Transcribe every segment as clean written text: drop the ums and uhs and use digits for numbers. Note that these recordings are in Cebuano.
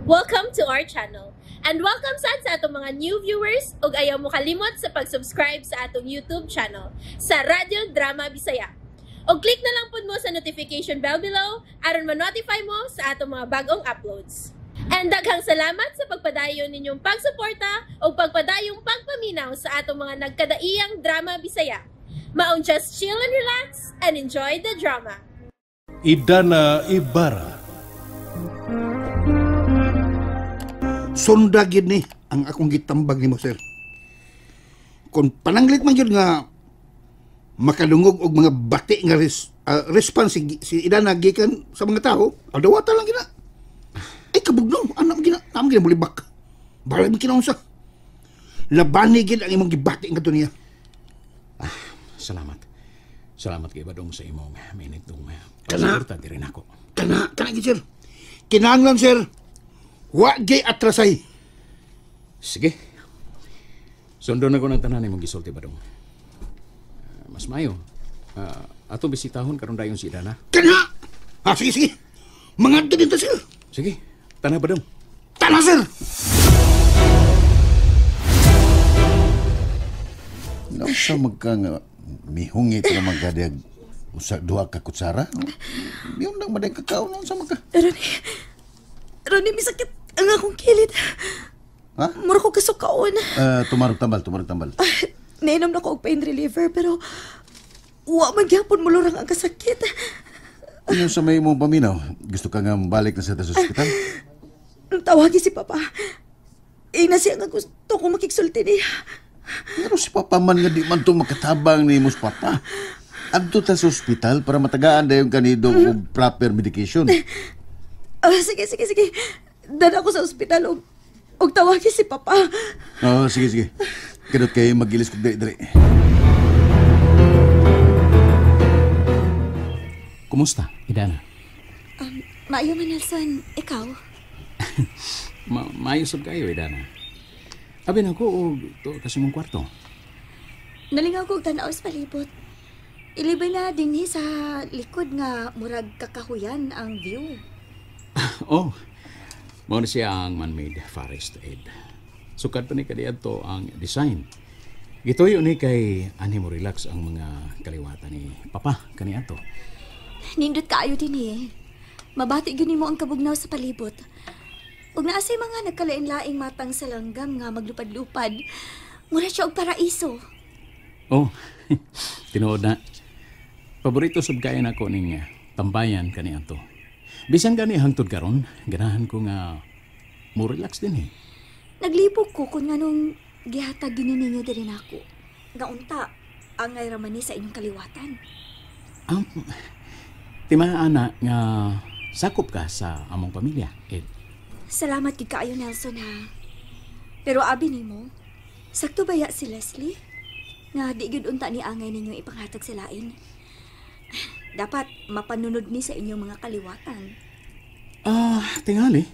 Welcome to our channel. And welcome sad sa atong mga new viewers ug ayaw mo kalimot sa pag-subscribe sa atong YouTube channel sa Radyo Drama Bisaya. Og click na lang pud mo sa notification bell below aron ma-notify mo sa atong mga bagong uploads. And daghang salamat sa pagpadayon ninyong pagsuporta ug pagpadayong pagpaminaw sa atong mga nagkadaiyang drama Bisaya. Maong just chill and relax and enjoy the drama. Idana Ibarra. Sunda gyud ni ang akong gitambag nimo, sir. Kung pananglit man gyud nga makadungog og mga bati nga response si Idana gikan sa mga tao, adawata lang gina. Ay kabugno, anak gina, naam gina mulibak. Balay man kinaunsa. Labani gid ang imong gibati nga niya. Salamat. Salamat kay Badong sa imong minitong Kana. pagsuporta diri nako. Kana, kana gid, sir. Kinahanglan, sir. Wa gyud atrasay. Sige. Sundon ako ng tanan imong gisulti, Badong. Mas mayo. Atong bisitahon karon dayon si Idana. Kana. Ah, sige, sige. Mangadto din ta, sir. Sige. Tana, Badong. Tana, sir. Nausa magka nga mihungit na magkadiag usa duha ka kutsara. Mihong nang maday kakao noon sa magka. Ronnie, may sakit ang akong kilid. Ha? Mura ko kasukaon. Tumarog tambal, tumarog tambal. Nainom na ko og pain reliever pero wa man gyapon mulurang ang kasakit. Ano sa may imong paminaw? Gusto ka nga balik na sa ta sa ospital? Tawagi si Papa. Ina siya nga gusto ko makigsulti niya. Pero si Papa man nga di man to makatabang ni mo sa Papa. Adto ta sa ospital para matagaan dayon kanido og proper medication. Ah, sige, sige, sige. Dala ko sa ospital og tawagi si Papa. Oh, sige, sige. Kadot kay magilis kog diri diri. Kumusta, Idana? Maayo man, Nelson. Ikaw? Maayo sab kayo, Idana. Abi na ko og to kasi mong kwarto. Nalingaw ko og tan-aw sa palibot. Ilibay na dinhi sa likod nga murag kakahuyan ang view. Oh. Mao na siya ang man-made forest, Ed. Sukad pa ni kaniadto ang design. Gituyo ni kay ani mo relax ang mga kaliwatan ni Papa kaniadto. Nindot kaayo dinhi. Mabati gyud nimo ang kabugnaw sa palibot. Ug naa say mga nagkalain-laing matang sa langgam nga maglupad-lupad. Mura siya og paraiso. Oh, tinuod na. Paborito sab kaayo nako ning tambayan kaniadto. Bisan gani hangtod karon, ganahan ko nga mo relax din eh. Naglibog ko kung nganong gihatag gyud ninyo diri nako. Nga unta angay ra man ni sa inyong kaliwatan. Timaa ana nga sakop ka sa among pamilya, Ed. Salamat gid kaayo, Nelson, ha. Pero abi nimo, sakto baya si Leslie? Nga di gyud unta ni angay ninyo ipanghatag sa lain. Dapat mapanunod ni sa inyong mga kaliwatan. Ah, tingali.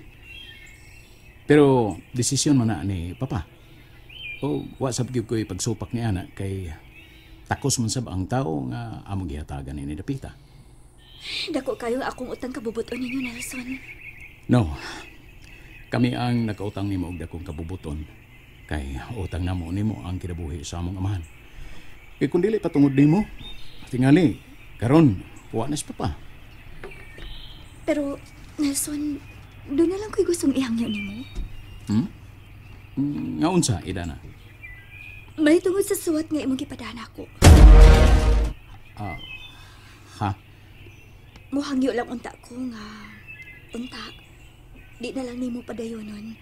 Pero desisyon man na ni Papa. O wa sab gyud ko'y pagsupak ni ana kay takos man sab ang tao nga among gihatagan ni dapita. Dako kayo akong utang kabubuton ninyo, Nelson. No. Kami ang nakautang nimo og dakong kabubuton kay utang namo nimo ang kinabuhi sa among amahan. Kay kun dili patungod nimo, tingali karon wa na si Papa. Pero Nelson, doon na lang ko'y gustong ihangyo nimo. Nga unsa, Idana? May tungod sa suwat nga imong gipadana ko. Ha? Muhangyo lang unta ko nga unta di na lang nimo padayonon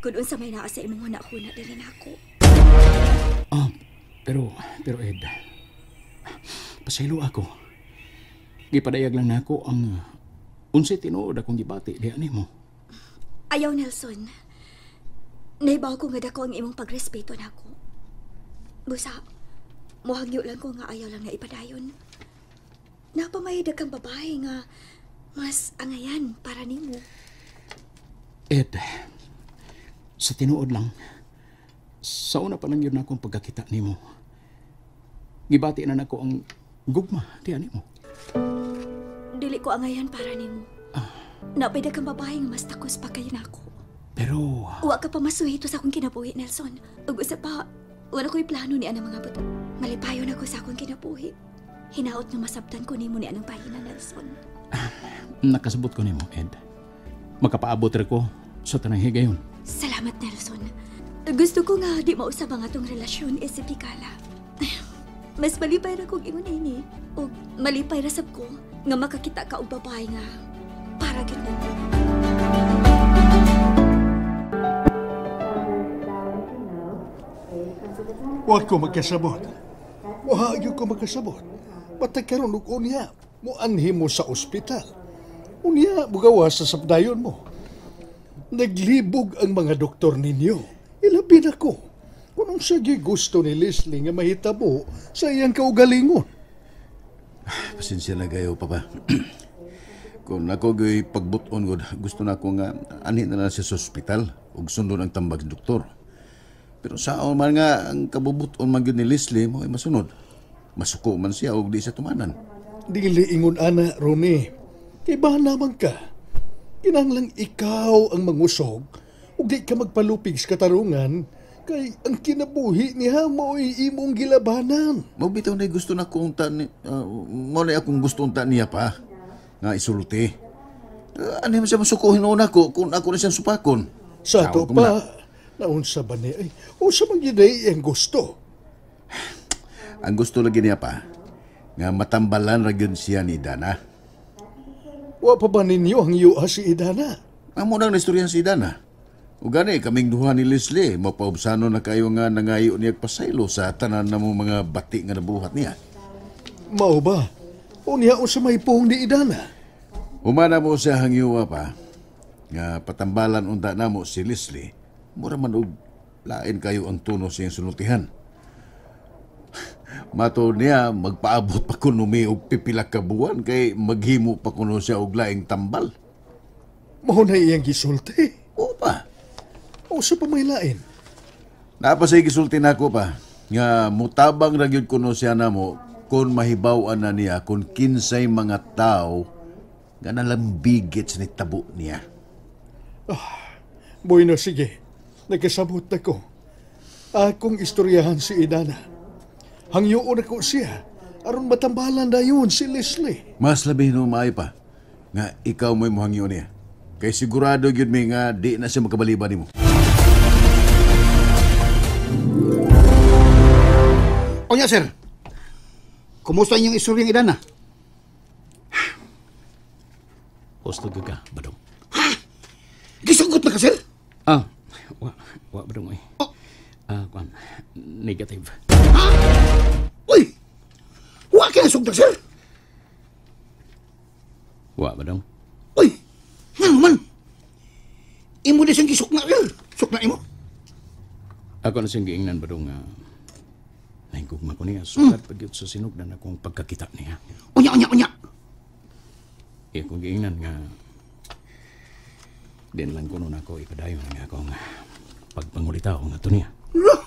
kun unsa may naa sa imong huna-huna diri nako. Ah, pero Ed, pasaylo ako. Gipadayag lang nako ang unsay tinuod akong gibati diha nimo. Ayaw, Nelson. Naibaw ko nga dako ang imong pagrespeto nako. Busa, muhangyo lang ko nga ayaw lang na ipadayon. Napamayad kang babae nga mas angayan para nimo. Ed, sa tinuod lang, sa una pa lang yun akong pagkakita nimo. Gibati na nako ang gugma diha nimo. Dili ko angayan para nimo. Napay kang babae nga mas takos pa kayo nako. Pero Wa ka pa masuhito sa akong kinabuhi, Nelson. Ug usa pa, wala ko'y plano ni anang mga buta. Malipayon ako sa akong kinabuhi. Hinaot nga masabtan ko nimo ni anang pahina, Nelson. Nakasabot ko nimo, Ed. Makapaabot ra ko sa tanang higayon. Salamat, Nelson. Gusto ko nga di mausab ang atong relasyon isip higala. Mas malipay ra kog ingon ini ug malipay ra sab ko nga makakita ka og babae nga para gyud nimo. Wa ko magkasabot. Wa gyud ko magkasabot. Matag karon og unya, muanhi mo sa ospital. Unya, mugawa sa sabdayon mo. Naglibog ang mga doktor ninyo. Ilabi na ko. Kung unsa gyud gusto ni Leslie nga mahitabo sa iyang kaugalingon. Pasensya na kayo, Papa. Kung ako gyoy pagbuton gud, gusto na ako nga anhi na lang siya sa ospital ug sundon ang tambag sa doktor. Pero saon man nga ang kabubuton man gyud ni Leslie mo ay masunod. Masuko man siya og di siya tumanan. Dili ingon ana, Ronnie. Kay ba naman ka? Kinahanglang ikaw ang mangusog ug di ka magpalupig sa katarungan kay ang kinabuhi niya mao'y imong gilabanan. Mao bitaw na gusto na ko unta ni mao na akong gusto unta niya pa nga isulti. Ano man siya masuko hinuon ako kung ako na siyang supakon. Sa ato Tawag ko man pa, naunsa ba ni ay unsa man gyud ay iyang gusto? Ang gusto lagi niya pa nga matambalan ra gyud siya ni Dana. Wa pa ba ninyo ang yuha si Idana? Amo nang naistorya si Dana. Ug gani kaming duha ni Leslie, mapaubsano na kayo nga nangayo niya pasaylo sa tanan na mong mga bati nga nabuhat niya. Mao ba? Unya unsa may puhong ni Idana? Humana mo siya hangyuwa pa nga patambalan unta namo si Leslie. Mura man og lain kayo ang tuno siyang sultihan. Mato niya magpaabot pa kuno mi og pipila ka buwan kay maghimo pa kuno siya og laing tambal. Mao na iyang gisulti. Oo pa. Unsa pa may lain? Napasay gisulti nako pa nga mutabang ra gyud kuno siya namo kung mahibaw-an na niya kung kinsay mga tao nga nalambigit sa nitabo niya. Bueno, sige. Nagkasabot na ko. Akong istoryahan si Idana. Hangyoon ako siya aron matambalan dayon si Leslie. Mas labi no maayo pa nga ikaw mo'y muhangyo niya. Kay sigurado gyud mi nga di na siya makabaliba nimo. Onya, sir. Kumusta inyong istorya ng Idana? Husto gyud ka, Badong. Gisugot na ka, sir? Ah, wa Badong oy. Ah, kuan, negative. Uy! Wa ka nasugda, sir? Wa Badong. Uy! Ngano man? Imo di siyang gisukna, sir. Sukna imo. Ako na siyang giingnan, Badong, nga nahigugma ko niya. Sukat pag yun sa sinugdan akong pagkakita niya. Unya, unya, unya. Iya kong giingnan nga din lang kuno na ako ipadayon nga akong pagpangulitaw nga to niya. Lo!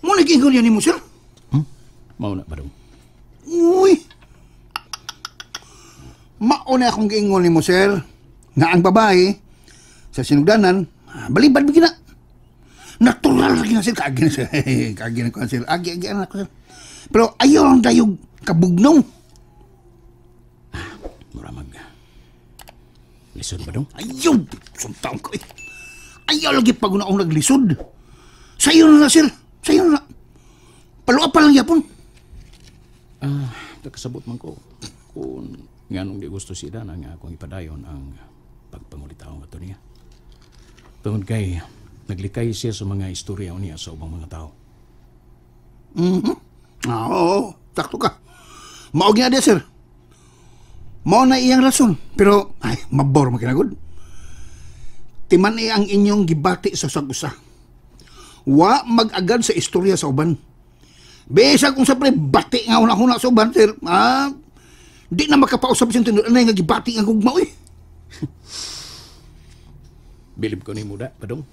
Mo nag-ingon yan nimo, sir? Mao na, Badong. Uy! Mao na akong giingon nimo, sir. Nga ang babae sa sinugdanan, balibad bigina. Natural lagi na, sir. Kaagi na, sir. Kaagi na ko, sir. Agi, agi na ako, sir. Pero ayaw lang dayog kabugnaw. Mura mag lisod, Badong. Ayaw! Suntaon ko eh. Ayaw lagi pag una akong naglisod. Sayo na na, sir. Sayo na na. Palua pa lang yapon. Ah, nakasabot man ko kung nganong di gusto si Dana nga akong ipadayon ang pagpangulitaw nga to niya. Tungod kay naglikay siya sa mga istorya niya sa ubang mga tao. Ah, oo, sakto ka. Mao gyud sir. Mao na iyang rason, pero ay mabor makinagod. Timan ay ang inyong gibati sa sag-usa. Wa mag-agad sa istorya sa uban. Bisag kung sa pre bati nga una-una sa uban, sir. Ah, di na makapausap siyang tinuod anay nga gibati nga gugma oy. Bilib ko ni Muda, Badong.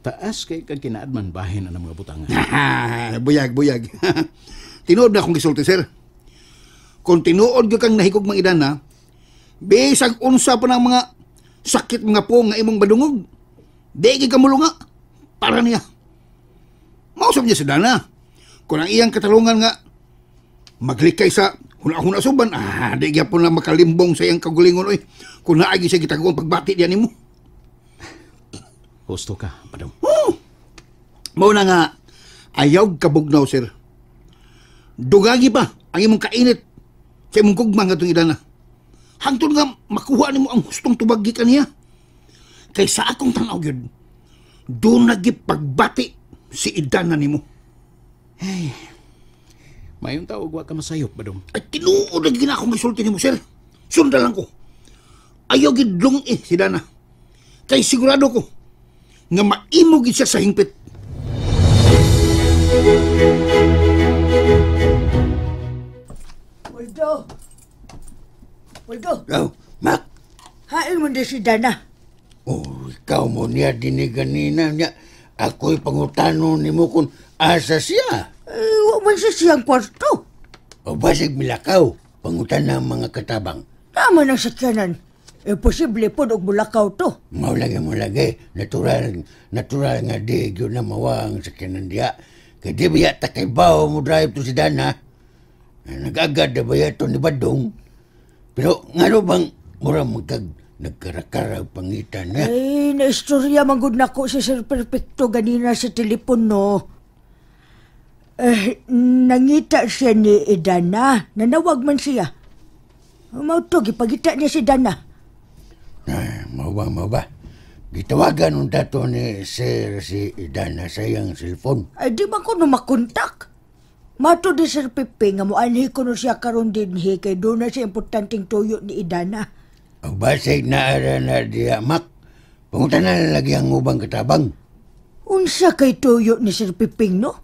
Taas kay kag kinaadman bahin ang mga butang. Buyag, buyag. Tinuod na akong gisulti, sir. Kung tinuod gyud kang nahikog mga idana, bisag unsa pa ng mga Sakit mga po nga imong badungog. Di ka mulunga. Para niya. Mausap niya si Dana. Kung ang iyang katalungan nga maglikay sa huna-huna suban, di gyapon na makalimbong sa iyang kagulingon oy. Kung naagi siya gitaguang pagbati diyan nimo. Husto ka, Badong. Oh! Mao na nga ayaw kabugnaw, sir. Dugagi pa ang imong kainit sa imong gugma ngadtong Idana. Hangtod nga makuha nimo ang hustong tubag gikan niya. Kay sa akong tan-aw gyud, doon nagipagbati si Idana nimo. Hey, mayong tao wa ka masayop, Badong. Ay, tinuod lagi na akong gisulti nimo, sir. Sundan lang ko. Ayaw gid lung-i si Dana. Kay sigurado ko nga maimo gid siya sa hingpit. Waldo! Waldo! Oh, Mac! Hain mo din si Dana. Oh, ikaw mo niya diniganina niya. Ako'y pangutano ni mo kung asa siya. Eh, wa man siya siyang kwarto. O basig milakaw, pangutan na ang mga katabang. Tama ng sakyanan. Eh, posible po og mulakaw to. Maulagi, Natural nga di yun na mawa ang sakyanan diya. Kaya di ba yata kay bao mo drive to si Dana? Nag-agad na ba yato ni Badong? Pero nga bang mura nagkarakara pangitan niya? Ay, naistorya manggod na ko si Sir Perfecto ganina sa telepono. Eh, nangita siya ni Idana. Nanawag man siya. Mauto, gipagita niya si Dana. Ay, mao ba? Gitawagan nung tato ni Sir si Idana sa iyang cellphone. Ay, di man ko no makontak. Mato di Sir Pepe nga muanhi ko no siya karon dinhi kay doon na siya importanteng tuyo ni Idana. Ang basig na ara na diya, Mac. Pangutan na lagi ang ubang katabang. Unsa kay tuyo ni Sir Piping, no?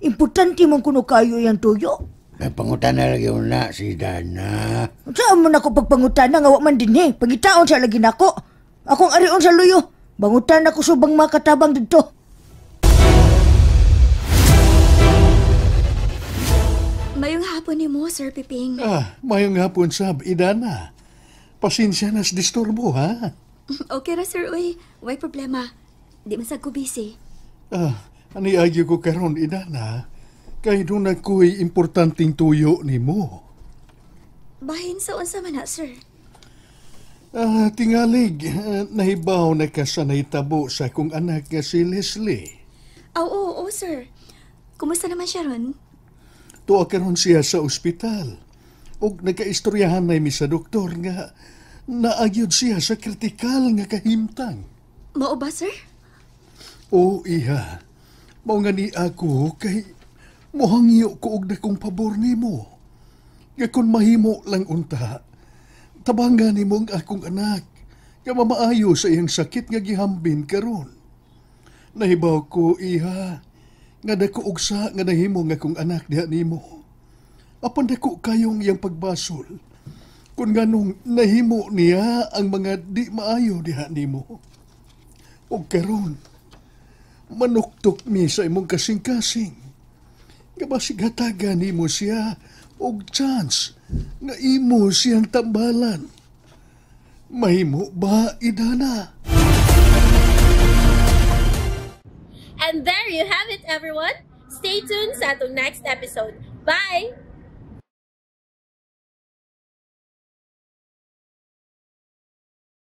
Importante man kuno kayo yang tuyo. Ay, pangutan na lagi una si Dana. Saan mo na ko pagpangutan na nga wa man dinhi? Pagitaon sa lagi nako. Akong arion sa luyo. Bangutan ako subang makatabang didto. Mayong hapon ni mo, Sir Piping. Ah, mayong hapon sab, Idana. Pasensya na sa disturbo, ha? Okay ra, sir. Uy, way problema. Di man sad ko busy. Ah, ani agyo ko karon, Idana. Kay doon ako'y importanteng tuyo nimo. Bahin sa unsa man na, sir? Ah, tingalig, nahibaw na ka sa nahitabo sa akong anak nga si Leslie. Oo, sir. Kumusta naman siya ron? Tuwa karon siya sa ospital. Og nagkaistoryahan na mi sa doktor nga naagyod siya sa kritikal nga kahimtang. Mao ba, sir? Oo, iha. Mao nga ni ako kay mohangyo ko og dakong pabor nimo. Nga kun mahimo lang unta, tabangan nimo ang akong anak nga mamaayo sa iyang sakit nga gihambin karon. Nahibaw ko, iha, nga dako og sa nga nahimo nga akong anak diha nimo. Apan dako kayong iyang pagbasol kung nganong nahimo niya ang mga di maayo diha nimo. Og karon, manuktok mi sa imong kasing-kasing. Nga basig hatagan nimo siya og chance nga imo siyang tambalan. Mahimo ba, Idana? And there you have it, everyone. Stay tuned sa atong next episode. Bye!